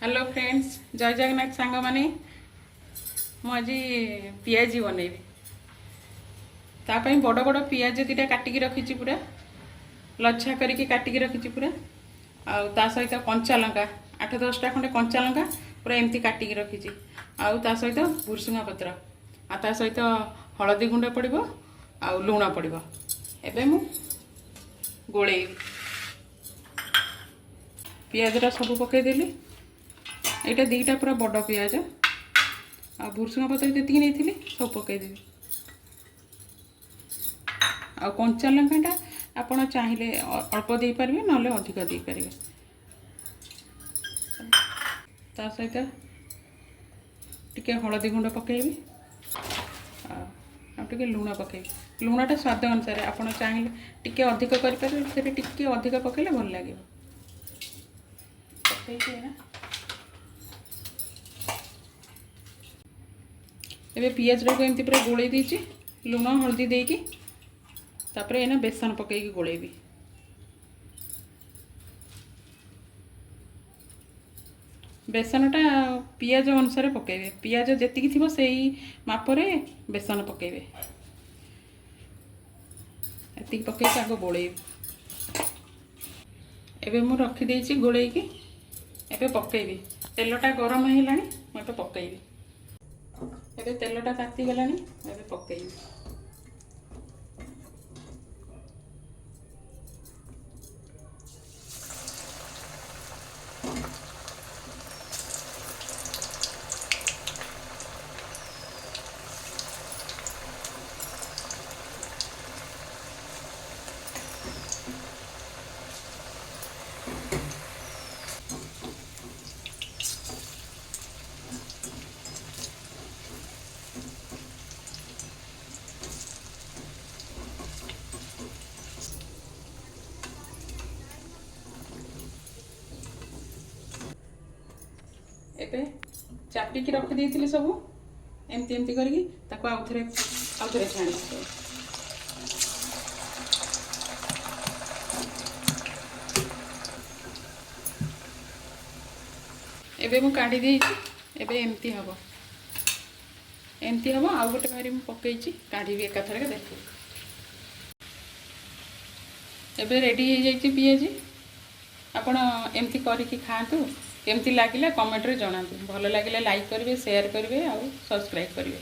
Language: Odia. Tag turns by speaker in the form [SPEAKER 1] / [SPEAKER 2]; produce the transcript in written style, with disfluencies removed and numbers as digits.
[SPEAKER 1] ହ୍ୟାଲୋ ଫ୍ରେଣ୍ଡସ୍, ଜୟ ଜଗନ୍ନାଥ ସାଙ୍ଗମାନେ। ମୁଁ ଆଜି ପିଆଜି ବନେଇବି। ତା ପାଇଁ ବଡ଼ ବଡ଼ ପିଆଜ ଦୁଇଟା କାଟିକି ରଖିଛି, ପୁରା ଲଚ୍ଛା କରିକି କାଟିକି ରଖିଛି ପୁରା। ଆଉ ତା ସହିତ କଞ୍ଚା ଲଙ୍କା 8-10ଟା ଖଣ୍ଡେ କଞ୍ଚା ଲଙ୍କା ପୁରା ଏମିତି କାଟିକି ରଖିଛି। ଆଉ ତା ସହିତ ଭୁରସୁଙ୍ଗା ପତ୍ର, ଆଉ ତା ସହିତ ହଳଦୀ ଗୁଣ୍ଡ ପଡ଼ିବ ଆଉ ଲୁଣ ପଡ଼ିବ। ଏବେ ମୁଁ ଗୋଳେଇବି। ପିଆଜଟା ସବୁ ପକାଇଦେଲି। ଏଇଟା ଦୁଇଟା ପୁରା ବଡ଼ ପିଆଜ ଆଉ ଭୁରସୁଙ୍ଗା ପତ୍ର ଯେତିକି ନେଇଥିଲି ସବୁ ପକାଇଦେବି। ଆଉ କଞ୍ଚା ଲଙ୍କାଟା ଆପଣ ଚାହିଁଲେ ଅଳ୍ପ ଦେଇପାରିବେ, ନହେଲେ ଅଧିକ ଦେଇପାରିବେ। ତା ସହିତ ଟିକେ ହଳଦୀ ଗୁଣ୍ଡ ପକାଇବି ଆଉ ଟିକେ ଲୁଣ ପକାଇବି। ଲୁଣଟା ସ୍ୱାଦ ଅନୁସାରେ, ଆପଣ ଚାହିଁଲେ ଟିକେ ଅଧିକ କରିପାରିବେ। ସେଠି ଟିକେ ଅଧିକ ପକାଇଲେ ଭଲ ଲାଗିବ। ପକାଇକି ନା ଏବେ ପିଆଜଟାକୁ ଏମିତି ପୁରା ଗୋଳେଇ ଦେଇଛି ଲୁଣ ହଳଦୀ ଦେଇକି। ତାପରେ ଏଇନା ବେସନ ପକାଇକି ଗୋଳେଇବି। ବେସନଟା ପିଆଜ ଅନୁସାରେ ପକାଇବେ। ପିଆଜ ଯେତିକି ଥିବ ସେଇ ମାପରେ ବେସନ ପକାଇବେ। ଏତିକି ପକାଇକି ଆଗ ଗୋଳେଇବି। ଏବେ ମୁଁ ରଖିଦେଇଛି ଗୋଳେଇକି, ଏବେ ପକାଇବି। ତେଲଟା ଗରମ ହେଇଗଲାଣି, ମୁଁ ଏବେ ପକାଇବି। ଏବେ ତେଲଟା ତାତିଗଲାଣି, ମୁଁ ଏବେ ପକାଇବି। ଏବେ ଚାପିକି ରଖିଦେଇଥିଲି ସବୁ ଏମିତି ଏମିତି କରିକି, ତାକୁ ଆଉଥରେ ଛାଣିବି। ଏବେ ମୁଁ କାଢ଼ି ଦେଇଛି। ଏବେ ଏମିତି ହେବ, ଏମିତି ହେବ। ଆଉ ଗୋଟେ ଭାରି ମୁଁ ପକେଇଛି, କାଢ଼ିବି ଏକାଥରକେ ଦେଖିବି। ଏବେ ରେଡ଼ି ହେଇଯାଇଛି ପିଆଜି। ଆପଣ ଏମିତି କରିକି ଖାଆନ୍ତୁ। କେମିତି ଲାଗିଲା କମେଣ୍ଟରେ ଜଣାନ୍ତୁ। ଭଲ ଲାଗିଲେ ଲାଇକ୍ କରିବେ, ସେୟାର କରିବେ ଆଉ ସବସ୍କ୍ରାଇବ୍ କରିବେ।